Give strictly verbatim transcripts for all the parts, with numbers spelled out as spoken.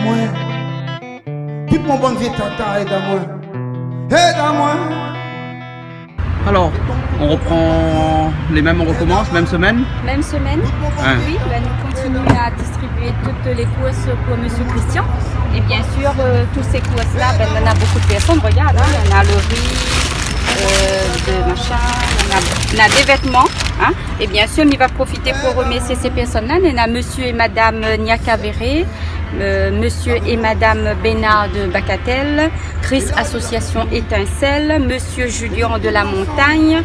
Tout mon bann vié tata, èd amoin. Èd amoin. Alors, on reprend les mêmes, on recommence, même semaine ? Même semaine. Hein. Oui, ben, nou kontinié a distribié tout lé kours pou Monsieur Christian. É bien sir, euh, tout sé kours-la, ben, néna bonpé de pèrsone, regard, hein, néna lo ri, euh, de machin, néna, néna dé vètman, hein. É bien sir, mi va profité pou remèrsié sé pèrsone-la. Néna Monsieur é Madame Niakavéré, euh, Monsieur é Madame Bénard de Bacatel, Chris Association Étincelle, Monsieur Julien de la Montagne,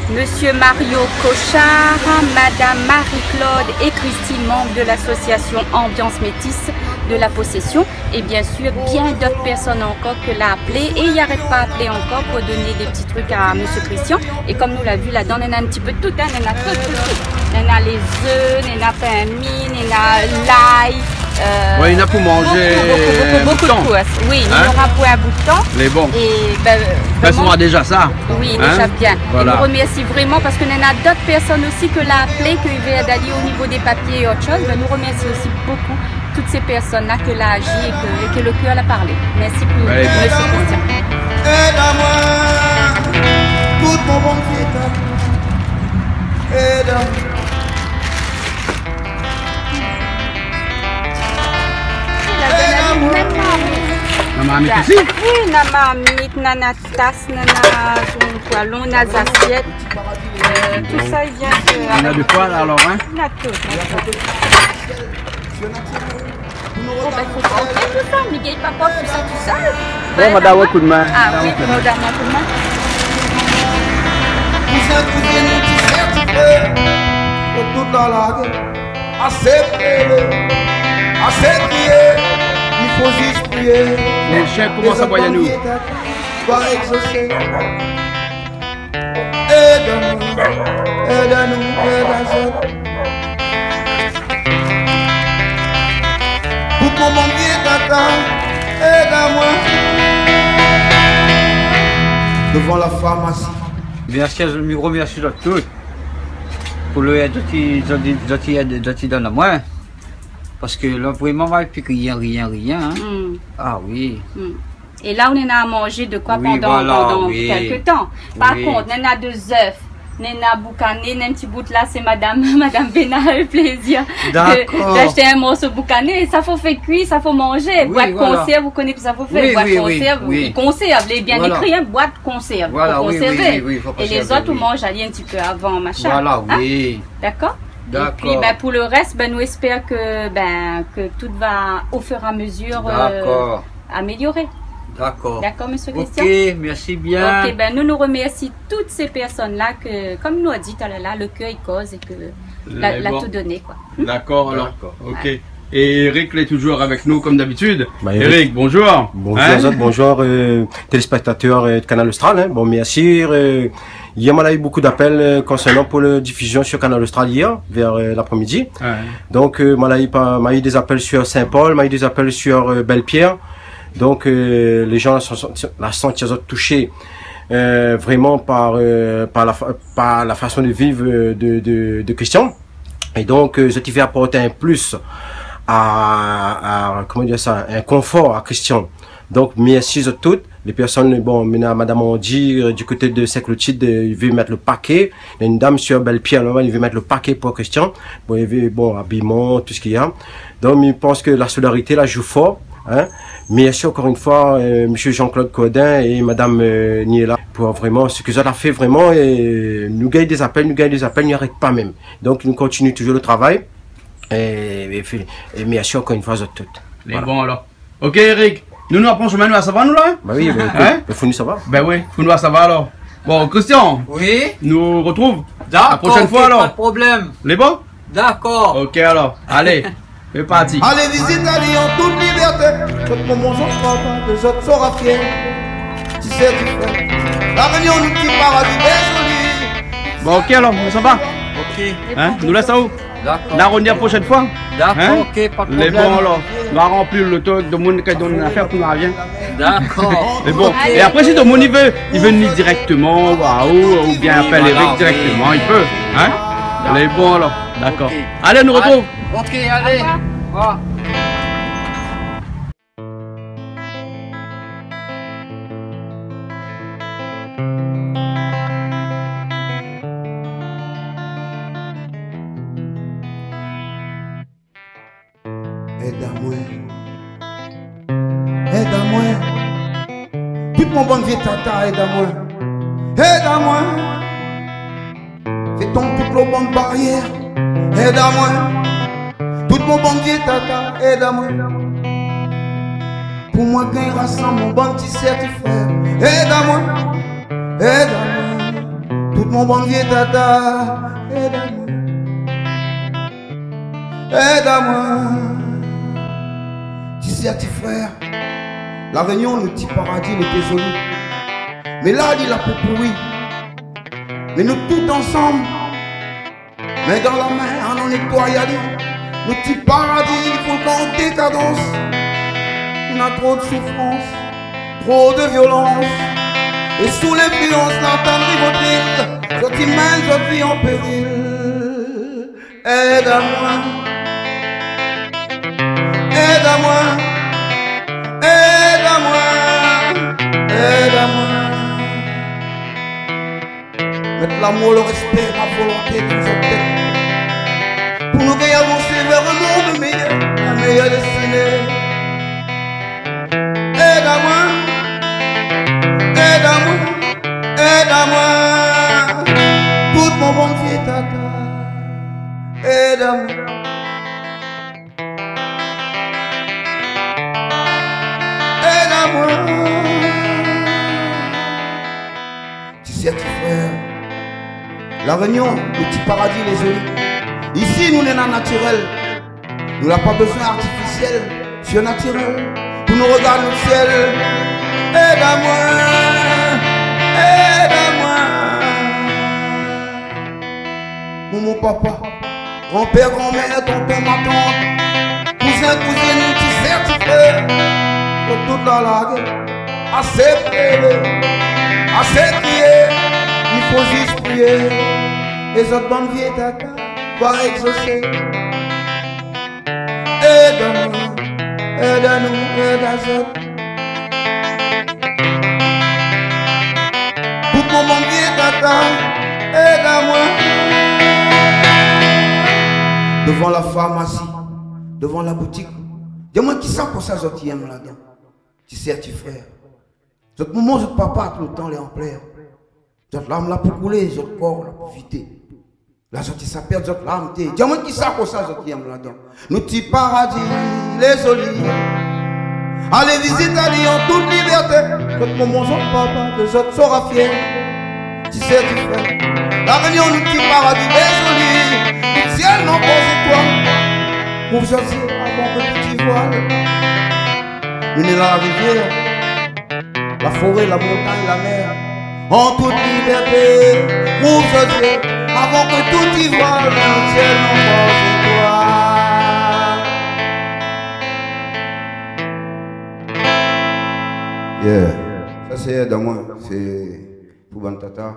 Monsieur Mario Cochard, Madame Marie-Claude et Christine, membres de l'association Ambiance Métisse de la Possession, et bien sûr, bien d'autres personnes encore que l'a appelé, et i arèt pa apèl ankor pou donn dé ti trik a Monsieur Christian. É kom nou la vi ladan, néna in ti pé tout, hein, néna tout, tout, tout. Néna lé zèf, néna pain mi, néna lay, euh, ouais, néna pou manzé bonpé, bonpé, bonpé, bonpé de kours. Oui, hein ? Néna pou in bout de tan. Mé bon. É ben, ben, vréman, sa déza sa. Oui, déza bien. Voilà. É nou remèrsi vréman parske néna d'ot pèrsone osi ke la apèl, ke i vé èd ali o nivo dé papié é ot shoz. Ben, nou remèrsi osi bonpé tout sé pèrsone-la ke la aji é ke, é ke lo kèr la parlé. Mèrsi pou, mèrsi Christian. Èd amoin, tout mon bann vié tata. Èd amoin. La donn ali mèm marmit. La marmit osi ? Oui, na marmit, na, na tas, na, na son poêlon, na zasièt. Euh, tout sa i vien de, néna de koi la, alor, hein ? Néna tout, néna tout. Bon, ben, fo porté tout sa, mi gingn pa port tout sa tousèl. Bon, madam, in koudmin. Ah oui, madam, in koudmin. Kouzin, kouzine, ti sèr, ti frèr, pou tout la largé. Asé pléré, asé kriyé, i fo zis priyé. Lé shien i komans aboyé anou. Lé zot bann vié tata va ègzosé. Èd anou, èd anou, èd azot. Pou mon bann vié tata, èd amoin. Dovan la farmasi. Mèrsi, mi remèrsi zot tout pou lèd zot i, zot i, zot i èd, zot i donn amoin. Parske la, vréman, ma pi rien, rien, rien, hein. Hmm. Ah oui. Hmm. É la, ou néna a manzé de koi pandan, pandan kèk tan. Oui, voilà, oui. Par kont, néna dé zèf, néna boukané, néna in ti bout la, sé madam, madam Bénard la u plézir de, d'ashté in morso boukané. Dakor. É sa fo fé kui, sa fo manzé. Oui, voilà. Boit konsèrv, ou koné kosa fo fé. Oui, oui, oui, oui. Boit konsèrv, i konsèrv, lé bien ékri, hein, boit konsèrv. Voilà, oui, oui, oui, fo konsèrvé. É lézot, ou manz ali in ti pé avan, machin. Voilà, oui. Hein ? Dakor ? Dakor. É pi, ben, pou lo rès, ben, nou éspèr ke, ben, ke tout va, au fur et à mesure, euh, amélioré. Dakor. Dakor, Monsieur Christian ? Ok, mèrsi bien. Ok, ben, nou, nou remèrsi tout sé pèrsone-la ke, kom nou la di talèr la, lo kèr i koz é ke la, la tout doné, koi. Lé bon. Dakor, alor. Dakor. Ok. Ouais. É Eric lé touzour avèk nou, kom dabitid. Ba, Eric. Eric, bonzour. Bonzour azot, bonzour, euh, téléspèktatèr, euh, de Kanal Austral, hein. Bon, mèrsi, euh, Yèr, ma la u bonpé d'apèl, euh, konsèrnan pou la difizion sur Kanal Austral yèr, vèr, euh, laprémidi. Ouais. Donk, euh, ma la u pa, ma la u dé zapèl sur Saint-Paul, ma la u dé zapèl sur, euh, Bèlpièr. Donk, euh, lé zan la san-, la santi azot toushé, euh, vréman par, euh, par la fa-, par la fason de viv, euh, de, de, de Christian. É donk, euh, zot i vé aport in plis a, a, koman dir sa, in konfor a Christian. Donk, mèrsi zot tout. Lé pèrsone, bon, mi néna madam Andy, euh, du koté de Sainte-Clotilde, euh, i vé mèt lo paké. Néna in dam sur Bèlpièr, la, i vé mèt lo paké pou Christian. Bon, i vé, bon, abiman, tout sak i na. Donk, mi pans ke la solidarité la i zoué for, hein. Mèrsi ankor in foi, euh, Monsieur Jean-Claude Codin é madam, euh, Niela pou vréman, sak zot la fé vréman, é nou gingn dé zapèl, nou gingn dé zapèl, nou arèt pa mèm. Donk, nou kontinié touzour lo travay. É, é, é mèrsi ankor in foi azot tout. Voilà. Lé bon, alor. Ok, Eric. Nou, nou la pran shomin, nou la sava, nou, la, hein ? Ba oui, ba, ékout, fo nou sava. Hein ? Ben oui, fo nou la sava, alor. Bon, Christian. Oui ? Nou retrouv la proshèn foi, alor. Dakor, ok, pa de problèm. Lé bon ? Dakor. Ok, alor. Alé, sé parti. Alé vizit ali an tout libèrté. Tout mon moun, zot sra, zot sra fièr. Ti sé, ti frèr. La Rényon, in ti paradi bien zoli. Bon, ok, alor, nou sava ? Ok. Hein ? Nou lès aou ? Dakor. La revni la proshèn foi. Dakor, hein ? Ok, pa de problèm. Lé bon, alor. Nou va ranpli lo tan, domoun, kan i donn in afèr, pou nou revien. Dakor. Lé bon. Ok. É apré, si domoun i vé, i vé vni dirèkteman, ou, ou bien apèl Eric dirèkteman, i pé. Hein ? Lé bon, alor. Dakor. Ok. Alé, nou retrouv. Ok, alé. Au revoir. Èd amwin. Èd amwin. Tout mon bann vié tata, èd amwin. Èd amwin. Fé tonm tout lo bann barièr. Èd amwin. Tout mon bann vié tata, èd amwin. Pou mwin gingn rasanm mon bann ti sèr, ti frèr. Èd amwin. Èd amwin. Tout mon bann vié tata, èd amwin. Èd amwin. Ti sèr, ti frèr. La Rényon, nout ti paradi, nout té zoli. Mé la, li la pou pouri. Mé nou tout ansanm, min dan la min, anon nétoiy ali. Nout ti paradi, li fo kan dékadans. Na tro de soufrans, tro de violans. É sou linflians la tann Rivotril, zot i mèn zot vi an péril. Èd amwin. Èd amwin. Èd amwin. Èd amwin. Mèt lamour, lo rèspé, la volonté dan zot tèt. Pou nou gingn avansé vèr in mond méyèr, in méyèr dèstiné. Èd amwin. Èd amwin. Èd amwin. Tout mon bann vié tata. Èd amwin. Èd amwin. Ti sèr, ti frèr. La Rényon, nout ti paradi, lé zoli. Isi, nou néna natirèl. Nou la pa bézwin artifisièl, sirnatirèl. Pou nou rogard nout sièl. Èd amwin. Èd amwin. Momon, papa, granpèr, granmèr, tonton, matant, kouzin, kouzine, ti sèr, ti frèr, zot tout la largé. Asé pléré, asé kriyé, i fo zis priyé. É zot bann vié tata va égzosé. Èd amwin, èd anou, èd azot. Tout mon bann vié tata, èd amwin. Dovan la farmasi, dovan la boutik, di amwin kisa konsa zot i yèm ladan? Ti sèr, ti frèr. Zot momon, zot papa, tout lo tan lé an plèr. Zot larm la pou koulé, zot kor la pou vidé. La zot i sa pèrd zot larm té. Di amwin kisa konsa zot i yèm ladan? Nout ti paradi, lé zoli. Alé vizit ali an tout libèrté. Zot momon, zot papa, ke zot sora fièr. Ti sèr, ti frèr. La Rényon, nout ti paradi, lé zoli. Nout sièl, non pa zétoil. Rouv zot zié avan ke tout i vwal. Nou néna la rivièr, la foré, la montagn, la mèr, an tout libèrté. Rouv zot zié avan ke tout i vwal, dan lo sièl, non pa zétoil. Yeah. Sa sé dan mwin, sé pou bann tata.